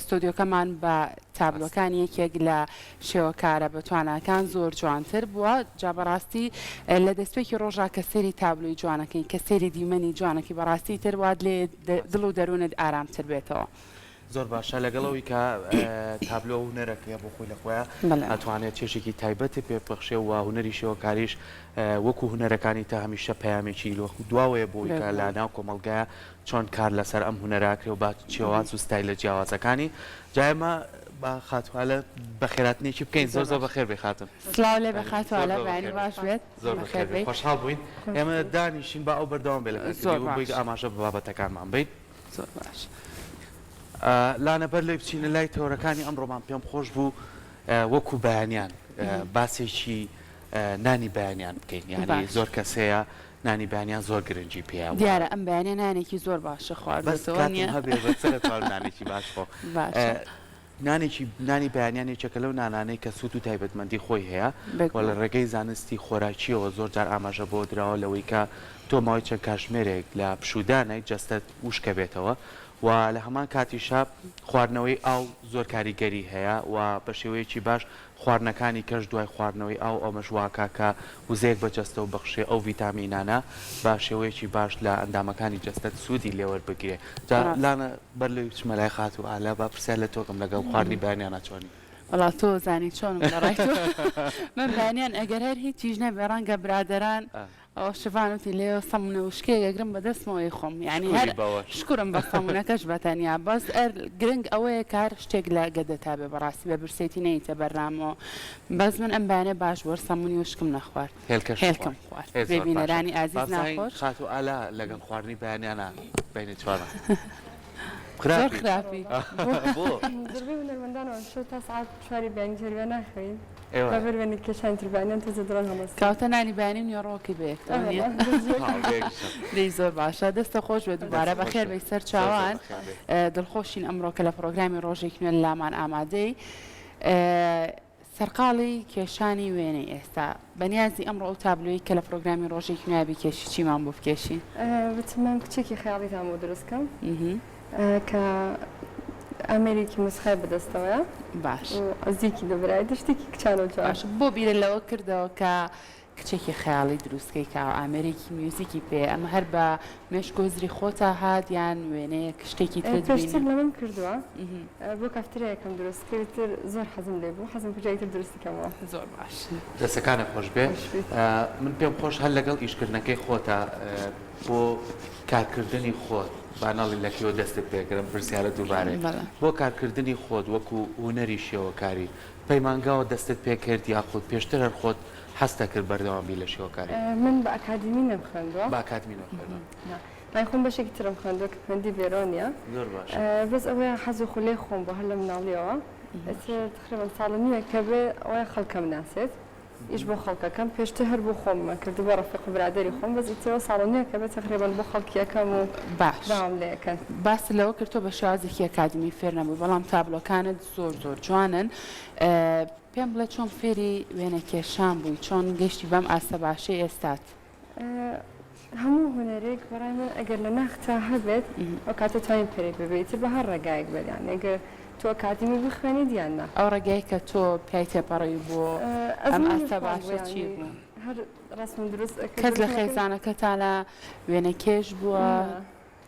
ستۆدیۆکەمان بە تابلۆکانی یەکێک لە شێوەکارە بەتواناکان زۆر جوانتر بووە جا بەڕاستی لە دەستپێکی ڕۆژا کە سەیری تابلۆی جوانەکەی کە سەیری دیمەنی جوانەکەی بەڕاستی تر وات لێ دڵ و دەروونت ئارامتر بێتەوە. زۆر باشە لەگەڵ ئەوی کە تابلۆ هونەرەکەیە بۆ خۆی لە خۆیا ئەتوانێت چێژێکی تایبەتت پێ ببەخشێ و هونەری شێوەکاریش وەکو هونەرەکانی تە هەمیشە پەیامێکی لۆ دواوەیە بۆی کە لە ناو کۆمەڵگایە چۆن کار لەسەر ئەم هونەرە ئەکرێ و بە شێواز و ستایلە جیاوازەکانی جا ئێمە با خاتوو هالە بەخێراتنێکی بکەین زۆر زۆر بەخێر بێی خاتوون. سڵاو لێ بێ خاتوو هالە بەیانی باش بێت زۆر بەخێر بێی خۆشحاڵ بووین ئێمە دانیشین با ئەو بەردەوام بێ لە کارکردنی و بۆی ئاماژە بە بابەتەکانمان بەین. زۆر باش. لانە بەر لەوەی بچینە لای تەوەرەکانی ئەمڕۆمان پێم خۆش بوو وەکو بەیانیان باسێکی نانی بەیانیان بکەین یانی زۆر کەس هەیە نانی بەیانیان زۆر گرنگی پێیە و دیارە ئەم بەیانیە نانێکی زۆر باشە بەس خواردووەتەوە کاتم نیە؟ هەبێ بەس نەتوانم نانێکی باش خۆم باشە. نانێکی نانی بەیانیان یەکێکە لەو نانانەی کە سوود و تایبەتمەندی خۆی هەیە و لە بێگومان. ڕێگەی زانستی خۆراکییەوە زۆر جار ئاماژە بەوە دراوە لەوەی کە تۆ ماوەی چەند کاژمێرێک لە پشوودانای جەستەت وشکەبێتەوە و لە هەمان کاتیشا خواردنەوەی ئاو زۆر کاریگەری هەیە و بە شێوەیەکی باش خواردنەکانی کەش دوای خواردنەوەی ئاو ئەمەش واکا کە وزەیەک بە جەستەو بەخشێ ئەو ڤیتامینانە بە شێوەیەکی باش لە ئەندامەکانی جەستەت سوودی لێوەربگرێ جا ڕاستە. لانە بەر لەوەی بچمە لای خاتوو ئالە با پرسیار لە تۆ کەم لەگەڵ خواردنی بەیانیانا چۆنی؟ وەڵا تۆ زانی چۆنم لە ڕای تۆ من بەیانیان ئەگەر هەر هیچیش نەبێ ڕەنگە برادەران ئەوە شڤان وتی لێوە سەمونە وشکێک ئەگرم بە دەستمەوە ئەیخۆم یانی هەر شکوری بەوەش. شکورم بە سەمونەکەش بە تەنیا بەس ئەر گرنگ ئەوەیە کە هەر شتێک لە گەدەتا بێ بەڕاستی بە برسێتی نەیتە بەرنامەوە بەس من ئەم بەیانە باش بوو هەر سەمونی وشکم نەخوارد هێلکەشت هێلکەم خوارد خوارد ئێ بێ زۆر باشە بینەرانی ئازیز بابزانین ناخۆش. خاتوو ئالا لەگەڵ خواردنی بەیانیانا بەینی چۆنە؟ زۆر خراپی خراپی بۆ؟ زۆربەی هونەرمەندان ئەمشەو تا سەعات چواری بەیانی جەربیان ناخەوین. ئێوە. لەبەر وێنە کێشانی تر بەیانیان تۆزێ درەنگ هەڵدەستین. کەواتە نانی بەیانی و نیوەڕۆکەی بەیەکەوە نیە؟ دەی زۆر باشە دەستت خۆش بێت دووبارە دەستت خۆش بەخێر بێت. بێی سەر زۆر زۆر چاوان بەخێر بێی. دڵخۆشین ئەمڕۆ کە لە پڕۆگرامی ڕۆژێکی نوێ لامان ئامادەی سەرقاڵی کێشانی وێنەی ئێستا بەنیازی ئەمڕۆ ئەو تابلۆیەی کە لە پڕۆگرامی ڕۆژێکی نوێ بیکێشی چیمان بۆ بکێشی؟ وتم من کچێکی خەیاڵیتان بۆ دروست کەم. کە ئامێرێکی مۆسیقای بەدەستەوەیە باش و عەزیەکی لەبەرایە شتێکی کچانە و جوان. باشە بۆ بیرت لەوە کردەوە کە کچێکی خەیاڵی دروست کەی کە ئامێرێکی میوزیکی پێیە ئەمە هەر بە مێشک و هزری خۆتا هات یان وێنەیەک شتێکی ترت پێشتر بینی؟ لەمەم کردووە بۆ کافتریایەکم دروست کرد تر زۆر حەزم لێ بوو حەزم کرد جارێکی تر دروستی کەمەوە. زۆر باش. دەستەکانت خۆش بێ خۆش بیت. من پێم خۆش هەر لەگەڵ ئیشکردنەکەی خۆتا بۆ کارکردنی خۆت با نەڵێین لە کێوە دەستت پێکرد ئەم پرسیارە دووبارەیە بەڵێ. بۆ کارکردنی خۆت وەکو هونەری شێوەکاری پەیمانگاوە دەستت پێکرد یاخود پێشتر هەر خۆت حەزت دەکرد بەردەوام بی لە شێوەکاری؟ من بە ئەکادیمی نەمخوێندووە. بە ئەکادمی نەخوێندووە. نا من خۆم بەشێکی ترم خوێندووە کە خوێندی ڤێرۆنیە. زۆر باشە. بەس ئەوەیە حەز و خولەی خۆم بوو هەر لە مناڵیەوە ئیتر تەقریبەن ساڵە نیوێک کە بێ ئەوەیە خەڵکەم ناسێت. ئیش بۆ خەڵک ئەکەم پێشتر هەر بۆ خۆم ئەکرد و بۆ ڕەفیق و برادەری خۆم بەس ئیتر ئەوە ساڵ و نیوێکە بێ تەقریبەن بۆ خەڵکی ئەکەم و باش داوام لێ ئەکەن. باست لەوە کرد تۆ بە شێوازێکی ئەکادیمی فێر نەبووی بەڵام تابلۆکانت زۆر زۆر جوانن پێم بڵێ چۆن فێری وێنەکێشان بووی چۆن گەشتی بەم ئاستە باشەی ئێستات؟ هەموو هونەرێک بەڕای من ئەگەر لە ناختا هەبێت ئەو کاتە توانی پەرەی پێ بەیت بە هەر ڕێگایەک بێت یان ئەگەر تۆ ئەکادیمی بخوێنیت یان نا. ئەو ڕێگای کە تۆ پیای تێپەڕیوی بۆ ئەم ئەزموونی ئاستە خۆم بوو باشە چی یانی بوو؟ هەر ڕەسمم دروست ئەکرد کەس لە ڕەسمەکەم خێزانەکەتانا وێنەکێش بووە؟ نا.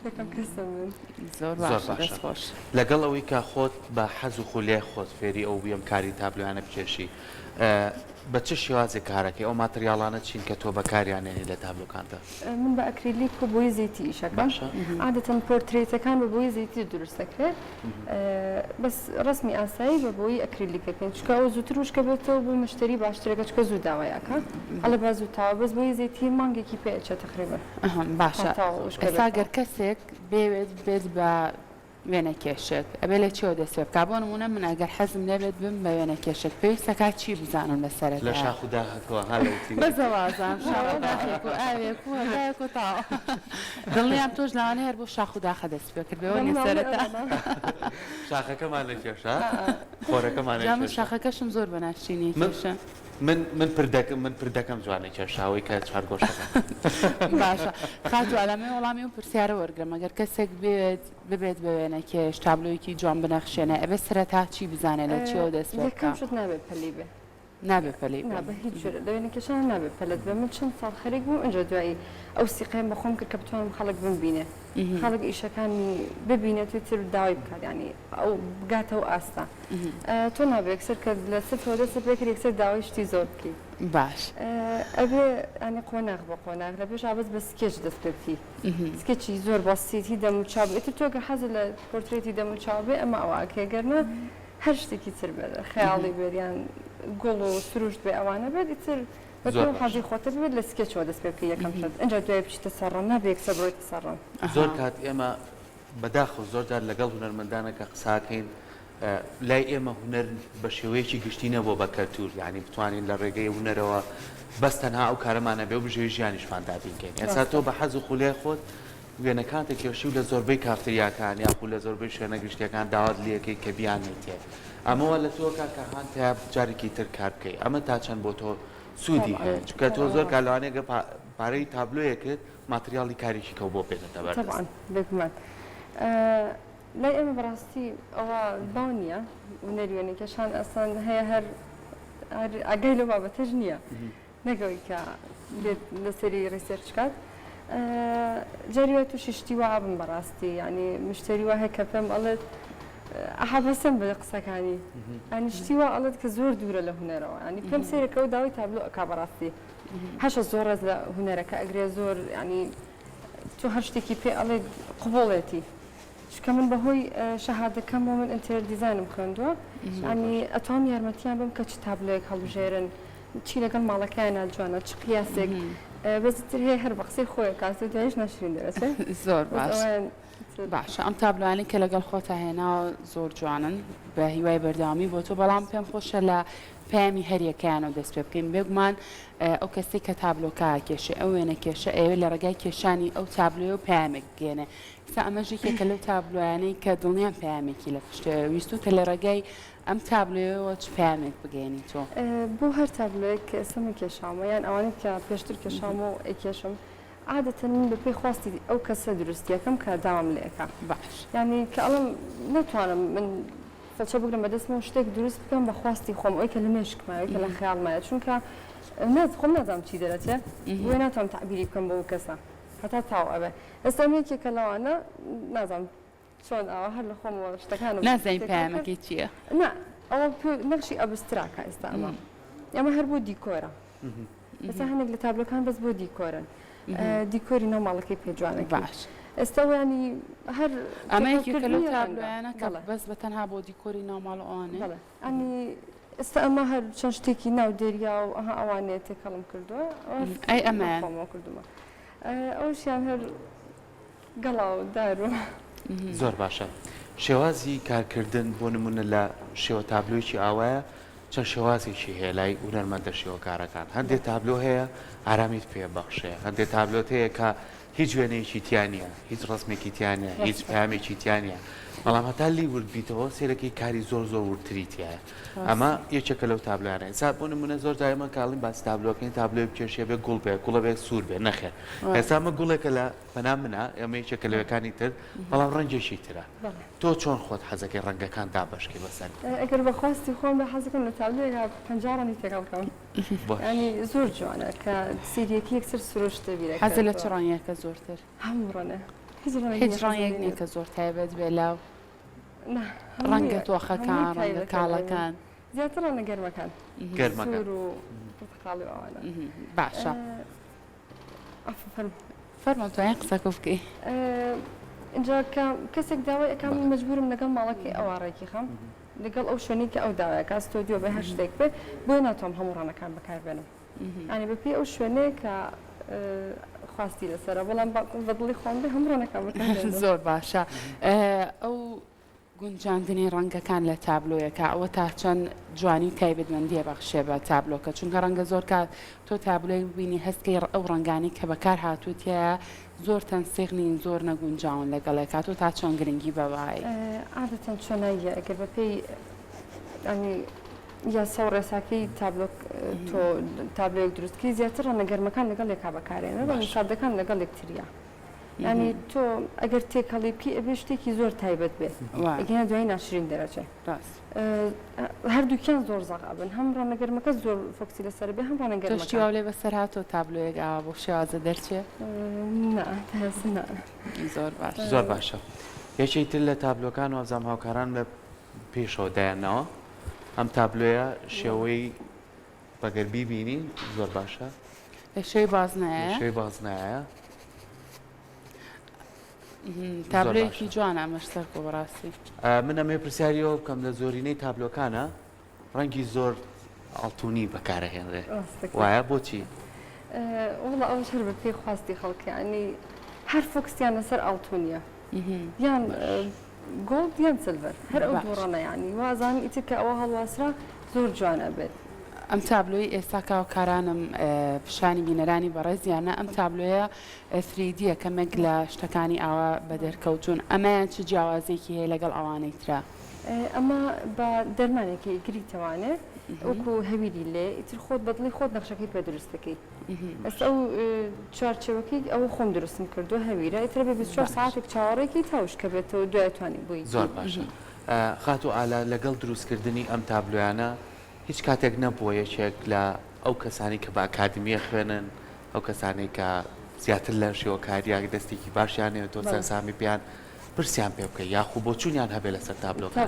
یەکەم کەسم من. زۆر زۆر باشە باشە دەست خۆش. لەگەڵ ئەوەی کە خۆت بە حەز و خولیای خۆت فێری ئەو بووی ئەم کاری تابلۆیانە بکێشی بە چ شێوازێک کارەکەی ئەو ماتریاڵانە چین کە تۆ بەکاریان ئێنی لە تابلۆکانتا؟ من بە ئەکریلیک و بۆیەی زەیتی ئیشەکەم باشە. عادەتەن پۆرترەیتەکان بە بۆیەی زەیتی دروست دەکرێت بەس ڕەسمی ئاسایی بە بۆیەی ئەکریلیک ئەکەین چونکە ئەوە زووتر وشکە بێتەوە بۆ مشتەری باشترەکە چونکە زوو داوای ئەکا ئەڵێ با زوو تەواو بەس بۆیەی زەیتی مانگێکی پێ ئەچێت تەقریبەن. باشە ئێستا گەر کەسێک بێوێت ببێت بە وێنەکێشێک ئەبێ لە چیەوە دەست پێ بکا بۆ نموونە من ئەگەر حەزم لێبێت ببم بە وێنەکێشێک پێویستە کا چی بزانم لە لە سەرەتایە شاخ و داخەکەوە ها لە وتی بەس وازانم شاخ و داخێک و ئاوێک و هەتایەک و تاوە دڵنیام تۆش لەوانەیە هەر بۆ شاخ و داخە دەست پێ کردبێ وەنیە سەرەتا شاخەکەمان نەکێشا خۆرەکەمان جا من نەکێشا شاخەکەشم زۆر بە ناشرینی من کێشا. من من پردەکەم من پردەکەم جوانە کێشاوەی کە چوارگۆشەکە. باشە خاتوو ئەلامەوێ وەڵامی ئەو پرسیارە وەرگرم ئەگەر کەسێک بێت ببێت بە وێنەکێش تابلۆیەکی جوان بنەخشێنێ ئەبێ سەرەتا چی بزانێ لە چیەوە دەست پێ یەکەم بکا؟ شت نابێ پەلی بێ. نابێ پەلەی نا بێ. بە هیچ جۆرێ لە وێنەکێشان نابێ پەلەت بێ من چەند ساڵ خەریک بووم ئینجا دوایی ئەو سیقەیەم بە خۆم کرد کە بتوانم خەڵک بمبینێ خەڵک ئیشەکانی ببینێت و تر داوای بکات یانی ئەو بگاتە ئەو ئاستە تۆ نابێ یەکسەر کە لە سفرەوە دەستت پێ کرد یەکسەر داوای شتی زۆر بکەی باش. ئەبێ یانی قۆناغ بە قۆناغ لە پێشا بەس بە سکێچ دەست پێ بکەی سکێچی زۆر بەسیت هی دەموچاو بێ ئیتر تۆ گەر حەزت لە پۆرترێتی دەموچاو بێ ئەمە ئەوە ئەکەی گەر نا هەر شتێکی تر بێت خەیاڵی بێت یان گوڵ و سروشت بێ ئەوانە بێت ئیتر بە زۆر پێ و باش. حەزی خۆتە بێت لە سکێچەوە دەست پێ بکەی یەکەم شت ئینجا دوای بچیتە سەر ڕەنگ نابێ یەکسەر بڕۆیتە سەر ڕەنگ. زۆر کات ئێمە بەداخەوە زۆر جار لەگەڵ هونەرمەندانە کە قساکەین لای ئێمە هونەر بە شێوەیەکی گشتی نەبووە بە کەلتور یانی بتوانین لە ڕێگەی هونەرەوە بەس تەنها ئەو کارەمان نەبێ و بژێوی ژیانیشمان دابین کەین ئێستا تۆ ڕاستە. بە حەز و خولیای خۆت وێنەکانتە کێشی و لە زۆربەی کافتریاکان یاخو لە زۆربەی شوێنە گشتیەکان داوات لێکەی کە بیاننیتێ ئەمە وا لە تۆ ئەکا کە هان تیا جارێکی تر کار بکەی ئەمە تا چەند بۆ تۆ سوودی تەبعەن هەیە چونکە تۆ تەبعەن زۆر کات ڕاستە. لەوانەیە گەر پارەی تابلۆیەکت ماتریاڵی کارێکی کەو بۆ بێنێتە بەردەست. تەبعەن بێگومان لای ئێمە بەڕاستی ئەوە باو نییە هونەری وێنەکێشان ئەسڵەن هەیە هەر هەر ئاگای لەو بابەتەش نییە نەک ئەوەی کە بێت لەسەری research کات جاری وای تووشی شتی وا ئەبم بەڕاستی یعنی مشتری وا هەیە کە پێم ئەڵێت ئەحەبەسم بە قسەکانی ینی شتی وا ئەڵێت کە زۆر دوورە لە هونەرەوە ینی پێم سەیرەکە و داوای تابلۆ ئەکا بەڕاستی هەشە زۆر ڕێز لە هونەرەکە ئەگرێ زۆر ینی تۆ هەر شتێکی پێ ئەڵێ قبوڵێتی چونکە من بەهۆی شەهادەکەمەوە من interior design م خوێندووە ینی ئەتوام یارمەتیان بم کە چ تابلۆیەک هەڵبژێرن چی لەگەڵ ماڵەکەیانا جوانە چ قیاسێک بەس تر هەیە هەر بە قسەی خۆی کات و دوایش ناشرین دەرەچێ زۆر بەس باش ئەوەیان تر باشە ئەم تابلۆیانەی کە لەگەڵ خۆتا هێناوە زۆر جوانن بە هیوای بەردەوامی بۆ تۆ بەڵام پێم خۆشە لە پەیامی هەریەکەیانەوە دەست پێ بکەین بێگومان ئەو کەسەی کە تابلۆکە کێشێ ئەو وێنە کێشە ئەیەوێت لە ڕێگای کێشانی ئەو تابلۆیە و پەیامێک بگەیەنێ ئێستا ئەمەش یەکێکە لەو تابلۆیانەی کە دڵنیام پەیامێکی لە پشتەوەیە ویستووتە لە ڕێگای ئەم تابلۆیەوە چ پەیامێک بگەیەنی تۆ؟ بۆ هەر تابلۆیەک کە ئێستا من کێشاومە یان ئەوانەی کە پێشتر کێشاومە و ئەیکێشم عادەتەن من بەپێی خواستی ئەو کەسە دروستی ئەکەم کە داوام لێ ئەکا باش. یانی کە ئەڵێم ناتوانم من فڵچە بگرم بە دەستمەوە شتێک دروست بکەم بە خواستی خۆم ئەوەی کە لە مێشکمایە ئەوەی کە لە خەیاڵمایە چونکە ناز خۆم نازانم چی دەرەچێ بۆیە ناتوانم تەعبیری بکەم بەو کەسە هەتا تاو ئەبێ ئێستا ئەمە یەکێکە لەوانە نازانم چۆن ئاوا هەر لە خۆمەوە شتەکانم نازانی تێکەڵ کرد. پەیامەکەی چییە؟ نا ئەوە پێ نەخشی abstract ە ئێستا ئەمە ئەمە هەر بۆ دیکۆرە ئێستا هەندێک لە تابلۆکان بەس بۆ دیکۆرن دیکۆری ناو ماڵەکەی پێ جوانەکەی باش ئێستا ویانی هەر ئەمە یەکێکە لەو تێکەڵکردنی ڕەنگە تابلۆیانە کە بەڵێ بەس بە تەنها بۆ دیکۆری ناو ماڵ و ئەوانەیە بەڵێ ئەنی ئێستا ئەمە هەر چەند شتێکی ناو دەریا و ئەها ئەوانەیە تێکەڵم کردووە ئەوە ئەی لە ئەمەیان خۆمەوە کردوومە ئەوشیان هەر گەڵا و دار و. زۆر باشە شێوازی کارکردن بۆ نمونە لە شێوە تابلۆیەکی ئاوایە چەند شێوازێکی هەیە لای هونەرمەندە شێوەکارەکان هەندێک تابلۆ هەیە ئارامیت پێ بەخشێ هەندێک تابلۆت هەیە کە هیچ وێنەیەکی تیا نییە هیچ ڕسمێکی تیا نییە هیچ پامێکی تیا نییە بەڵام هەتا لی ورد بیتەوە سێرەکەی کاری زۆر زۆر وردتری تایە ئەمە یەکێکە لەو تابلۆیانە ئێستا بۆ نمونە زۆر دایمە کاڵین باسی تابلۆکەین تابلۆی بکێشێ بێ گوڵ بێ گوڵە بێ سوور بێ نەخێر ئێستا ئەمە گوڵێکە لە پەنا منە ئەمە یەکێکە لەوەکانی تر بەڵام ڕەنگێکی ترە تۆ چۆن خۆت حەزەکەی ڕەنگەکان دابەشکەی بەسەر ئەگەر بە خواستی خۆم بێ حەزەکەم لە تابلۆیەکا 50 ڕەنگی تێکەڵ بکەم ینی زۆر جوانە کە سیریەکی یەکسەر سروشت بیرەکە حەزە لە چ ڕەنگێکە زۆرتر؟ هەموو ڕەنگە هیچ ڕەنگێک نییە کە زۆر تایبەت بێ لە ڕەنگە تۆخەکان ڕەنگە کاڵەکان زیاتر ڕەنگە گەرمەکان گەرمەکان سوور و پرتەقاڵی و ئەوانە باشە فەرموو توانی قسەکە بکەی. ئینجا کە کەسێک داوای ئەکا من مەجبورم لەگەڵ ماڵەکەی ئەوا ڕێکی خەم لەگەڵ ئەو شوێنەی کە ئەو داوای ئەکا ستۆدیۆ بێ هەر شتێک بێ بۆیە ناتوانم هەموو ڕەنگەکان بەکاربێنم یانی بەپێی ئەو شوێنەیە کە خواستی لەسەرە بەڵام بە دڵی خۆم بێ هەموو ڕەنگەکان بەکاردێنم. زۆر باشە ئەو گونجاندنی ڕەنگەکان لە تابلۆیەکا ئەوە تا چەند جوانی و تایبەتمەندیە بەخشێ بە تابلۆکە چونکە ڕەنگە زۆر کات تۆ تابلۆیەک ببینی هەست کەی ئەو ڕەنگانەی کە بەکار هاتوو تیایا زۆر تەنسیق نین زۆر نەگونجاون لەگەڵێکا تۆ تا چەند گرنگی بە بای. عادەتەن چۆناییە ئەگەر بەپێی یانی. یاسا و ڕێساکەی تابلۆ تۆ تابلۆیەک دروست کەی زیاتر ڕەنگە گەرمەکان لەگەڵ یەکا بەکارێنن ڕەنگە سادەکان لەگەڵ یەکتریا یانی تۆ ئەگەر تێکەڵی بکەی ئەبێ شتێکی زۆر تایبەت بێ ئەگینا دوایی ناشرین دەرەچێ هەردووکیان زۆر زەق ئەبن هەم ڕەنگە گەرمەکە زۆر focus ی لەسەر بێ هەم ڕەنگە گەرمەکە. تۆ شتی واو لێ بەسەر هاتووە تابلۆیەک ئاوا بەو شێوازە دەرچێ؟ نا تا ئێستا نا. زۆر باش. زۆر باشە یەکێکی تر لە تابلۆکان وابزانم هاوکاران لە پێشەوە دایانناوە ئەم تابلۆیە شێوەی بەگەر بیبینین زۆر باشە. لە شێوەی بازنایە. لە شێوەی بازنایە. تابلۆیەکی جوانە ئەمەش سەرکۆ بەڕاستی. من ئەمەوێ پرسیاری ئەوە بکەم لە زۆرینەی تابلۆکانە ڕەنگی زۆر ئاڵتونی بەکارەهێنرێ وایە بۆچی؟ وەڵا ئەوەش هەر بەپێی خواستی خەڵکە یانی هەر focus یان لەسەر ئاڵتونیە یان gold یان silver هەر ئەو دوو ڕەنە یانی وازانم ئیتر کە ئەوە هەڵواسرا زۆر جوان ئەبێت. ئەم تابلۆی ئێستا کاوکارانم پیشانی بینەرانی بەڕێزیانە ئەم تابلۆیە 3D یە کەمێک لە شتەکانی ئاوا بەدەرکەوتوون ئەمەیان چ جیاوازیەکی هەیە لەگەڵ ئەوانەی ترا؟ ئەمە بە دەرمانێکی ئیگریتەوانێ وەکو هەویری لێ ئیتر خۆت بەدڵی خۆت نەخشەکەی پێ دروست دەکەی. ئێستا ئەو چوارچێوەکەی ئەوە خۆم دروستم کردووە هەویرە ئیتر بێ 24 ساعتێک چاوەڕێکی تا وشکە بێتەوە دوای توانی بۆی زۆر باشە خاتوو ئالا لەگەڵ دروستکردنی ئەم تابلۆیانە هیچ کاتێک نەبووە یەکێک لە ئەو کەسانی کە بە ئەکادمیە خوێنن ئەو کەسانەی کە زیاتر لە شێوەکاریە دەستێکی باشیان هەیە تۆ سەرسامی پێیان پرسیان پێ بکەی یاخو بۆچوونیان هەبێ لەسەر تابلۆکان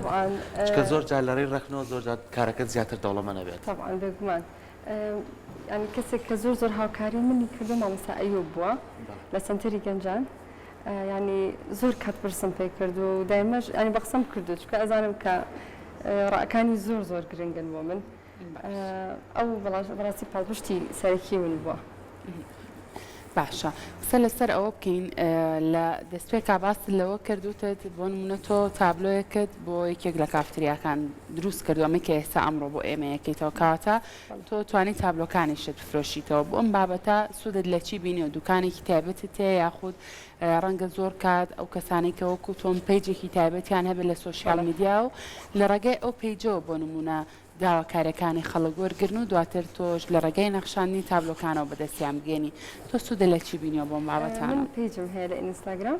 چونکە زۆر جار لە ڕێی ڕەخنەوە زۆر جار کارەکەت زیاتر دەوڵەمەند ئەبێت. تەبعەن بێگومان یانی کەسێک کە زۆر زۆر هاوکاری منی کردو مامۆستا ئەیوب بووە لە سەنتەری گەنجان یانی زۆر کات پرسم پێ کرد و دایمەش ینی بە قسەم کردو چونکە ئەزانم کە ڕاکانی زۆر زۆر گرنگن بۆ من ئەو بەڕاستی پاڵپشتی سەرەکی من بووە. باشە قسە لەسەر ئەوە بکەین لە دەستپێکا باست لەوە کرد وتت بۆ نمونە تۆ تابلۆیەکت بۆ یەکێک لە کافتریاکان دروست کردو ئەمەی کە ئێستا ئەمڕۆ بۆ ئێمە یەکەیتەوە کەواتە تۆ توانی تابلۆکانیشت بفرۆشیتەوە بۆ ئەم بابەتە سوودت لە چی بینیوە دوکانێکی تایبەتت هەیە یاخود ڕەنگە زۆر کات ئەو کەسانەی کە وەکو تۆم page ێکی تایبەتیان هەبێت لە social media و لە ڕێگای ئەو page ەوە بۆ نمونە داواکاریەکانی خەڵک وەرگرن و دواتر تۆش لە ڕێگای نەخشاندنی تابلۆکانەوە بەدەستیان بگەینی تۆ سوودت لە چی بینیوە بۆم بابەتانە؟ من page م هەیە لە ئینستاگرام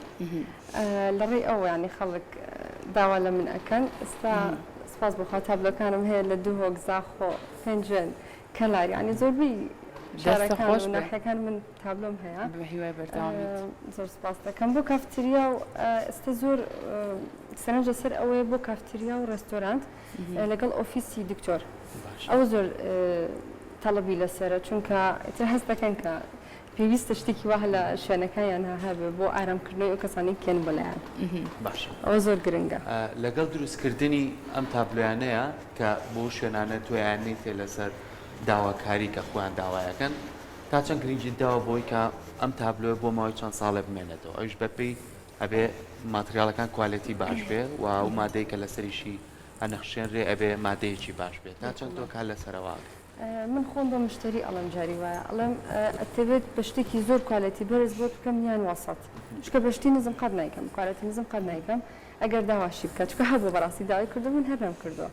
لە ڕێی ئەوە یانی خەڵک داوا لە من ئەکەن ئێستا سوپاس بۆ خوا تابلۆکانم هەیە لە دهۆک زاخۆ پێنجوێن کەلار یانی زۆربەی شارەکان و ناحیەکان من تابلۆم هەیە بە هیوای بەردەوامیت. زۆر سوپاس دەکەم بۆ کافتریا و ئێستا زۆر سەرنج لەسەر ئەوەیە بۆ کافتریا و ڕێستۆرانت لەگەڵ ئۆفیسی دکتۆر ئەوە زۆر تەڵەبی لەسەرە چونکە ئیتر هەست دەکەن کە پێویستە شتێکی وا لە شوێنەکانیان هەبێ بۆ ئارامکردنەوەی ئەو کەسانەی کێن بۆ لایان باشە ئەوە زۆر گرنگە. لەگەڵ دروستکردنی ئەم تابلۆیانەیە کە بۆ شوێنانە تۆیان نیتێ لەسەر داواکاری کە خۆیان داوایەکەن تا چەند گرنگیت داوە بۆی کە ئەم تابلۆیە بۆ ماوەی چەند ساڵێ بمێنێتەوە ئەویش بەپێی ئەبێ ماتریاڵەکان quality باش بێ و ئەو مادەی کە لەسەریشی ئەنەخشێنرێ ئەبێ مادەیەکی باش بێ تا چەند تۆ کار لەسەرەوە ئەکەی؟ من خۆم بە مشتەری ئەڵێم جاری وایە ئەڵێم ئەتەوێت بە شتێکی زۆر quality بەرز بۆت بکەم یان وەسەت چونکە بە شتی نزم قەت نایکەم quality نزم قەت نایکەم ئەگەر داواشی بکات چونکە هەبوو بەڕاستی داوای کردووە من هەر نەمکردووە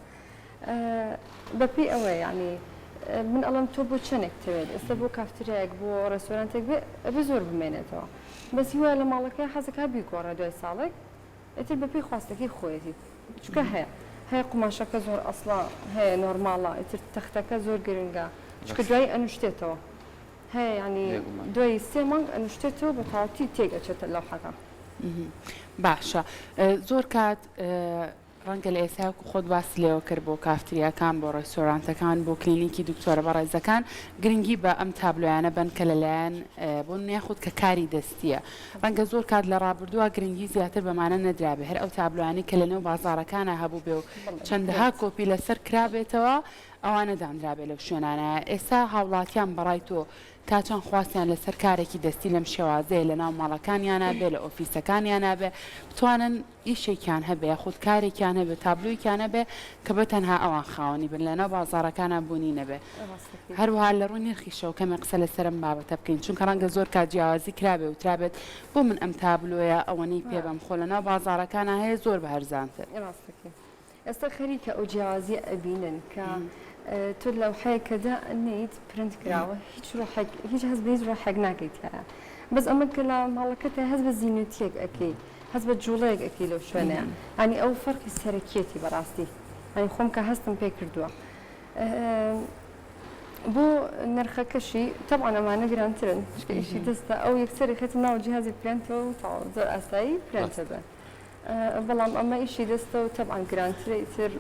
بەپێی ئەوەیە یانی من ئەڵێم تۆ بۆ چەنێک تەوێت ئێستا بۆ کافتریایەک بۆ ڕێستۆرانتێک بێ ئەبێ زۆر بمێنێتەوە بەس هیوا لە ماڵەکەی حەزەکا بیگۆڕێ دوای ساڵێک ئیتر بەپێی خواستەکەی خۆیەتی چونکە هەیە هەیە قوماشەکە زۆر ئەسڵە هەیە نۆرماڵە ئیتر تەختەکە زۆر گرنگە چونکە دوایی ئەنوشتێتەوە هەیە یانی دوای سێ مانگ ئەنوشتێتەوە بە تەواوەتی تێک ئەچێتە لەوحەکە. باشە زۆر کات ڕەنگە لە ئێستا وەکو خۆت باست لێوە کرد بۆ کافتریاکان بۆ ڕێستۆرانتەکان بۆ کلینیکی دکتۆرە بەڕێزەکان گرنگی بە ئەم تابلۆیانە بەن کە لەلایەن بۆ نمونە یاخود کە کاری دەستیە ڕەنگە زۆر کات لە ڕابردووە گرنگی زیاتر بەمانە نەدرابێ هەر ئەو تابلۆیانەی کە لەنێو بازاڕەکانا هەبووبێ و چەندەها کۆپی لەسەر کرابێتەوە ئەوانە دانرابێ لەو شوێنانە ئێستا هاوڵاتیان بەڕای تۆ تا چەند خواستیان لەسەر کارێکی دەستی لەم شێوازەیە لەناو ماڵەکانیانا بێ لە ئۆفیسەکانیانا بێ بتوانن ئیشێکیان هەبێ یاخود کارێکیان هەبێ تابلۆیەکیان هەبێ کە بە تەنها ئەوان خاوەنی بن لەناو بازاڕەکانا بوونی نەبێ هەروەها لە ڕووی نرخیشەوە کەمێک قسە لەسەر ئەم بابەتە بکەین چونکە ڕەنگە زۆر کات جیاوازی کرابێ وترابێت بۆ من ئەم تابلۆیە ئەوەنەی پێ بەم خۆ لەناو بازاڕەکانا هەیە زۆر بە هەرزانتر. ڕاستەکەی ئێستا خەریکە ئەو جیاوازیە ئەبینن کە. تۆ لەوحەیەک کە دائەنێیت پرنت کراوە هیچ ڕۆحێک هیچ هەست بە هیچ ڕۆحێک ناکەی تیایا بەس ئەمە کە لە ماڵەکەتە هەست بە زینەتیەک ئەکەی هەست بە جوڵەیەک ئەکەی لەو شوێنەیە یانی ئەو فەرقی سەرەکیەتی بەڕاستی یانی خۆم کە هەستم پێ کردووە بۆ نرخەکەشی تەبعەن ئەمانە گرانترن چونکە ئیشی دەستە ئەو یەکسەر ئەخەیتە ناو جیهازی پرێنتەوە و تەواو زۆر ئاسایی پرێنتە بێ بەڵام ئەمە ئیشی دەستە و تەبعەن گرانترە ئیتر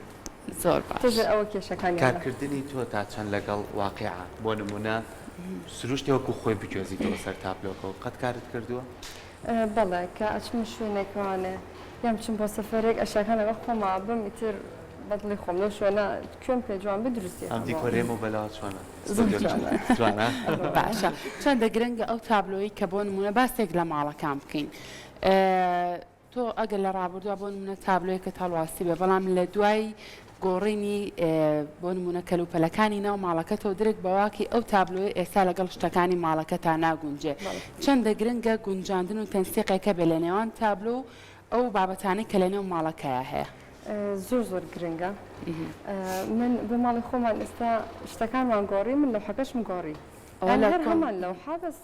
زۆر باش. تۆزێ ئەوە کێشەکانیانە. کارکردنی تۆ تا چەند لەگەڵ واقیعە؟ بۆ نموونە سروشتی وەکو خۆی بگوێزیتەوە سەر تابلۆکە و قەت کارت کردووە؟ بەڵێ کە ئەچمە شوێنێک وانێ یان بچم بۆ سەفەرێک ئەشیاکان لەگەڵ خۆما ئەبەم ئیتر بە دڵی خۆم لەو شوێنە کوێم پێ جوان بێ دروستی ئەم ئەکەمەوە. دیکۆرەی مۆبەلەوە چۆنە؟ زۆر جوانە. جوانە؟ باشە چەندە گرنگە ئەو تابلۆیەی کە بۆ نموونە باسێک لە ماڵەکان بکەین تۆ ئەگەر لە ڕابردووە بۆ نمونە تابلۆیەکت هەڵواسی بێ بەڵام لە دوای گۆڕینی بۆ نمونە کەلوپەلەکانی ناو ماڵەکەتەوە درک بەواکی ئەو تابلۆیە ئێستا لەگەڵ شتەکانی ماڵەکەتا ناگونجێ چەندە گرنگە گونجاندن و تەنسیقێکە بێ لە نێوان تابلۆ و ئەو بابەتانەی کە لە نێو ماڵەکەیا هەیە. زۆر زۆر گرنگە من بۆ ماڵی خۆمان ئێستا شتەکانمان گۆڕی من لەوحەکەشم گۆڕی هەر هەمان لەوحە بەس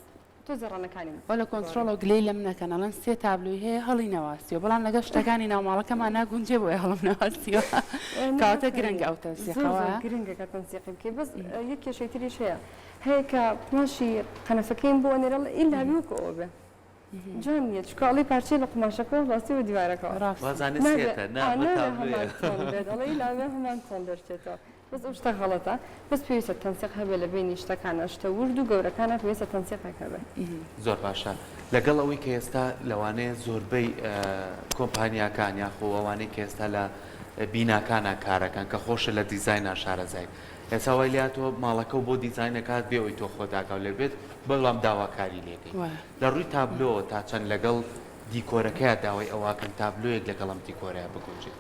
تۆزێ ڕەنگەکانیم وە لە کۆنترۆڵەوە گلەی لەم نەکەن ئەڵێن سێ تابلۆی هەیە هەڵی نەواسیوە بەڵام لەگەڵ شتەکانی ناو ماڵەکەمان ناگونجێ بۆیە هەڵم نەواسیوە کەواتە گرنگە ئەو تەنسیقە زۆر زۆر وایە؟ گرنگە کە تەنسیقی بکەی بەس یەک کێشەی تریش هەیە هەیە کە قوماشی قەنەفەکەیم بۆ ئەنێرێ ئەڵێ ئیلا بێ وەکو ئەوە بێ جوان نییە چونکە ئەڵێی پارچەی لە قوماشەکەوە هەڵواسیوە دیوارەکەوە ڕاستە وازانێ نابێ سێتە نا ئا ئەمە نابێ تابلۆیە هەمان تۆن بێت ئەڵێ ئیلا بێ هەمان تۆن دەرچێتەوە بەس ئەو شتە غەڵەتە بەس پێویستە تەنسیق هەبێ لە بەینی شتەکانا شتە ورد و گەورەکانا پێویستە تەنسیقێک هەبێ. زۆر باشە لەگەڵ ئەوەی کە ئێستا لەوانەیە زۆربەی کۆمپانیاکان یاخۆ ئەوانەی کە ئێستا لە بیناکانا کارەکەن کە خۆشە لە دیزاینا شارەزای ئێستا وای لێهاتووە ماڵەکەو بۆ دیزاین ئەکات بێ ئەوەی تۆ خۆت ئاگاو لێ بێت بەڵام داواکاری لێکەی لە ڕووی تابلۆوە تا چەند لەگەڵ دیکۆرەکەیا داوای ئەوەکەن تابلۆیەک لەگەڵ ئەم دیکۆرەیا بگونجێت؟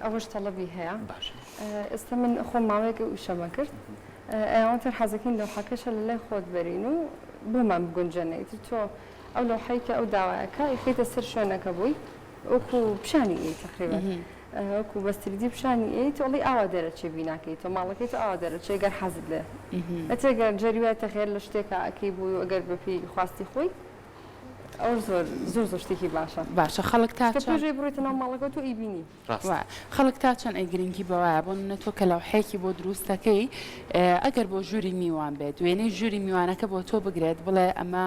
ئەوەش تەڵەبی هەیە باشە. ئێستا من خۆم ماوەیەک ئەو ئیشەمە کرد ئەیان تر حەزەکەین لەوحەکەشە لە لای خۆت بەرین و بۆمان بگونجێنە ئیتر تۆ ئەو لەوحەی کە ئەو داوایەکە ئیخەیتە سەر شوێنەکە بۆی وەکو پیشانی ئەی تەقریبەن وەکو بە 3D پیشانی ئەی تۆ ئەڵێی ئاوا دەرەچێ بیناکەی تۆ ماڵەکەی تۆ ئاوا دەرەچێ گەر حەزت لێ ئەچێ گەر جاری وایە تەغیەر لە شتێکا ئەکەی بۆی و ئەگەر بەپێی خواستی خۆی ئەوەش زۆر زۆر زۆر شتێکی باشە. باشە خەڵک تا کە چەند. پێش ئەوەی بڕۆیتە ناو ماڵەکەوە تۆ ئەیبینی. ڕاستە. وایە خەڵک تا چەند ئەی گرنگی بەوایە بۆ نمونە تۆ کە لەوحەیەکی بۆ دروست دەکەی ئەگەر بۆ ژووری میوان بێت وێنەی ژووری میوانەکە بۆ تۆ بگرێت بڵێ ئەمە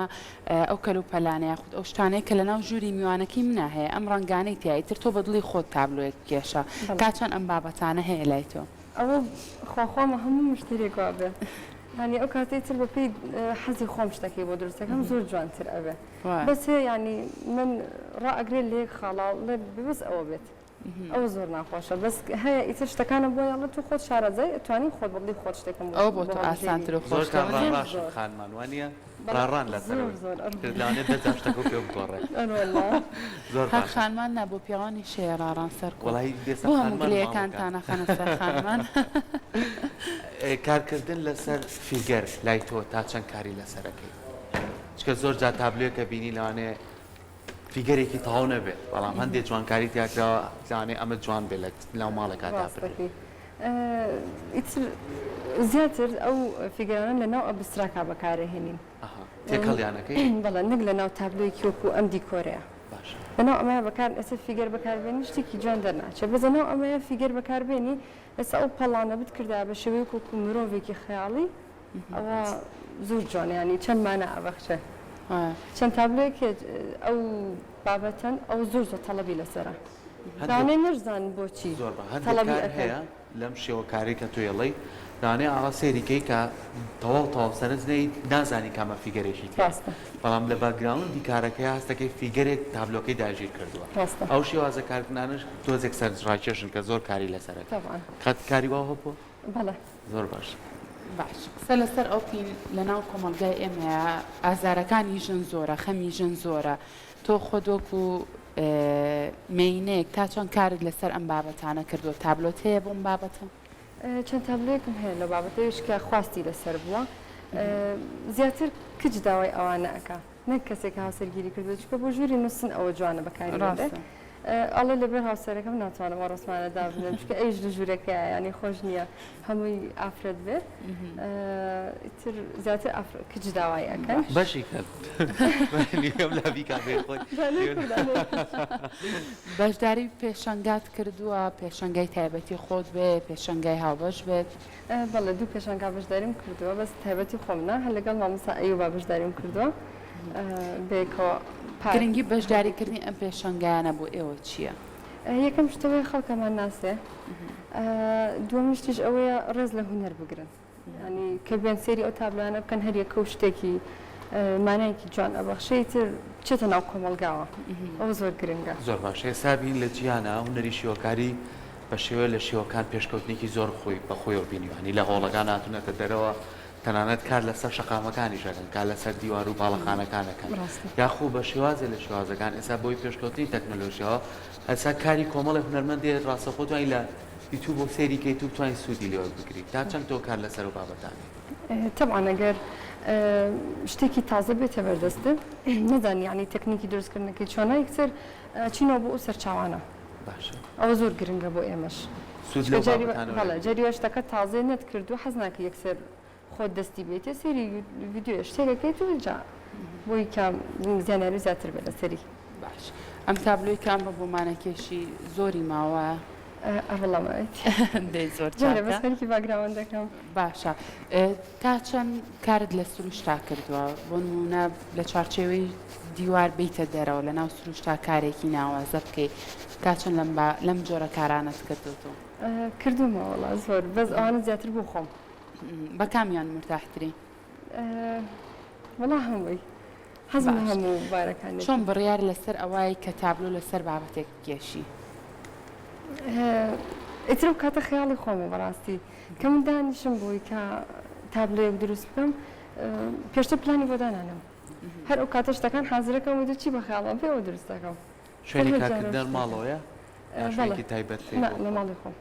ئەو کەل و پەلانە یاخود ئەو شتانەیە کە لەناو ژووری میوانەکەی منا هەیە ئەم ڕەنگانەی تیا ئیتر تۆ بە دڵی خۆت تابلۆیەک بکێشە بەڵێ. تا چەند ئەم بابەتانە هەیە لای تۆ؟ ئەوە خوا خوا هەموو مشتەریەک وابێ یانی ئەو کاتەی تر بەپێی حەزی خۆم شتەکەی بۆ دروست دەکەم زۆر جوانتر ئەبێ بەس هەیە یانی من ڕائەگرێ لە یەک خاڵا ڵێ بەس ئەوە بێت ئەوە زۆر ناخۆشە بەس هەیە ئیتر شتەکانم بۆ یاڵە تۆ خۆت شارەزای ئەتوانی خۆت بەڵی خۆت شتێکم ئەوە بۆ تۆ ئاسانتر و زۆر خۆشتر کار وانیە؟ ڕاڕاشن خانمان وانیە؟ بەڵێ ڕاڕان لەسەر زۆر ئەوەی زۆر تر لەوانەیە دە جار شتەکەو پێ بگۆڕێ ئەروەڵا زۆر هەر باشە. خانمان نا بۆ پیاوانیش هەیە ڕاڕان سەرکۆ وەڵایی دێسە بۆ هەموو خانمان ماڵەکان. گلەیەکانتان ئەخەنە سەر خانمان. کارکردن لەسەر فیگەر لای تۆ تا چەند کاری لەسەر ئەکەی؟ چونکە زۆر جار تابلۆیەکە بینی لەوانەیە فیگەرێکی تەواو نەبێت بەڵام هەندێک جوانکاری تیا کراوە لەوانەیە ئەمە جوان بێت لە ناو ماڵێکا دابنرێت. ڕاستەکەی ئیتر زیاتر ئەو فیگەرانە لە ناو abstract ا بەکارئەهێنین. ئەها تێکەڵیانەکەی؟ بەڵێ نەک لە ناو تابلۆیەکی وەکو ئەم دیکۆرەیە. باشە. لە ناو ئەمەیا بەکار ئێستا figure بەکاربێنی شتێکی جوان دەرناچێ بەس لە ناو ئەمەیا figure بەکاربێنی ئێستا ئەو پەڵانە بتکردایە بە شێوەیەک وەکو مرۆڤێکی خەیاڵی ئەوە زۆر جوانە یانی چەند مانا ئەبەخشێ چەند تابلۆیەک هەیە ئەو بابەتەن ئەو زۆر زۆر تەڵەبی لەسەرە لەوانەیە نەشزانن بۆچی زۆر بە هەندێک تەڵەبی کار ئەکەن. هەیە لەم شێوە کارەی کە تۆ ئەڵێی لەوانەیە ئاوا سەیری کەی کە تەواو تەواو سەرنج نەیت نازانی کامە figure ێکی تیایە ڕاستە. بەڵام لە background ی کارەکەیا هەستەکەی figure ێک تابلۆکەی داگیر کردووە ڕاستە. ئەو شێوازە کارکردنانەش تۆزێک سەرنجڕاکێشن کە زۆر کاری لەسەر ئەکەن تەبعەن. قەت کاری واو هەبووە؟ بەڵێ. زۆر باش. باش قسە لەسەر ئەو بکەین لەناو کۆمەڵگای ئێمەیا ئازارەکانی ژن زۆرە خەمی ژن زۆرە تۆ خۆت وەکو مێینەیەک تا چەند کارت لەسەر ئەم بابەتانە کردووە تابلۆت هەیە بۆم بابەتە؟ چەند تابلۆیەکم هەیە لەو بابەتە ئەویش کە خواستی لەسەر بووە زیاتر کچ داوای ئەوانە ئەکا نەک کەسێک کە هاوسەرگیری کردووە چونکە بۆ ژووری نووستن ئەوە جوانە بەکاری بێنرێت. ڕاستە. ئەڵێ لەبەر هاوسەرەکەم ناتوانم ئەو ڕەسمانە دابنێم چونکە ئەویش لە ژوورەکەیە یانی خۆش نییە هەمووی ئافرەت بێت ئیتر زیاتر کچ داوای ئەکەن. بەشی کەن لا بیکا بێ خۆی. بەشداری پێشەنگات کردووە پێشەنگای تایبەتی خۆت بێ پێشەنگای هاوبەش بێت؟ بەڵێ دوو پێشانگا بەشداریم کردووە بەس تایبەتی خۆم نا هەر لەگەڵ مامۆستا ئەیوبا بەشداریم کردووە بەیەکەوە پار گرنگی بەشداریکردنی ئەم پێشەنگایانە بۆ ئێوە چییە؟ یەکەم شت ئەوەیە خەڵکەمان ناسێ دووەم شتیش ئەوەیە ڕێز لە هونەر بگرن یانی کە بێن سەیری ئەو تابلۆیانە بکەن هەر یەکە و شتێکی مانایەکی جوان ئەبەخشێ ئیتر بچێتە ناو کۆمەڵگاوە ئەوە زۆر گرنگە. زۆر باشە ئێستا بین لە جیهانا هونەری شێوەکاری بە شێوە لە شێوەکان پێشکەوتنێکی زۆر خۆی بە خۆیەوە بینیوە یانی لە هۆڵەکان هاتوونەتە دەرەوە تەنانەت کار لەسەر شەقامەکانیش ئەکەن کار لەسەر دیوار و باڵەخانەکان ئەکەن یاخو بە شێوازێ لە شێوازەکان ئێستا بۆی پێشکەوتنی تەکنەلۆژیاوە ئێستا کاری کۆمەڵی هونەرمەند دێت ڕاستەوخۆ توانی لە یوتیوب بۆ سەیری کەیت و بتوانی سوودی لێ وەربگری تا چەند تۆ کار لەسەر ئەو بابەتانەی؟ تەبعەن ئەگەر شتێکی تازە بێتە بەردەستت نەزانی یانی تەکنیکی دروستکردنەکەی چۆنە یەکسەر ئەچینەوە بۆ ئەو سەرچاوانە. باشە. ئەوە زۆر گرنگە بۆ ئێمەش. سوود لەو بابەتانە بەڵێ جاری وا شتەکە تازەیە نەتکردووە حەز ناکەی یەکسەر خۆت دەستی بێتێ سەیری ڤیدیۆیە شتێک ئەکەیت و جا بۆی کە زانیاری زیاتر بێت لەسەری. باش ئەم تابلۆی کە ئەمڕۆ بۆمانە کێشی زۆری ماوە؟ ئەوەڵا ماوێتی. دەی زۆر جارێ بەس چاکە. خەریکی background ەکەم. باشە تا چەند کارت لە سروشتا کردووە؟ بۆ نموونە لە چوارچێوەی دیوار بێیتە دەرەوە لە ناو سروشتا کارێکی ناوازە بکەی تا چەند لەم با لەم جۆرە کارانەت کردووە؟ کردوومە وەڵا زۆر بەس ئەوانە زیاتر بۆ خۆم. بە کامیان مورتاحتری؟ وەڵا هەمووی حەزم لە هەموو بارەکانێتی. چۆن بڕیار لەسەر ئەوای کە تابلۆ لەسەر بابەتێک بکێشی؟ ئیتر ئەو کاتە خەیاڵی خۆمە بەڕاستی کە من دانیشم بۆی کە تابلۆیەک دروست بکەم پێشتر پلانی بۆ دانانم هەر ئەو کاتە شتەکان حازرەکەم و چی بە خەیاڵم بێ ئەوە دروست دەکەم. شوێنی کارکردن ماڵەوەیە؟ یان شوێنێکی تایبەت هەیە؟ نا لە ماڵی خۆم.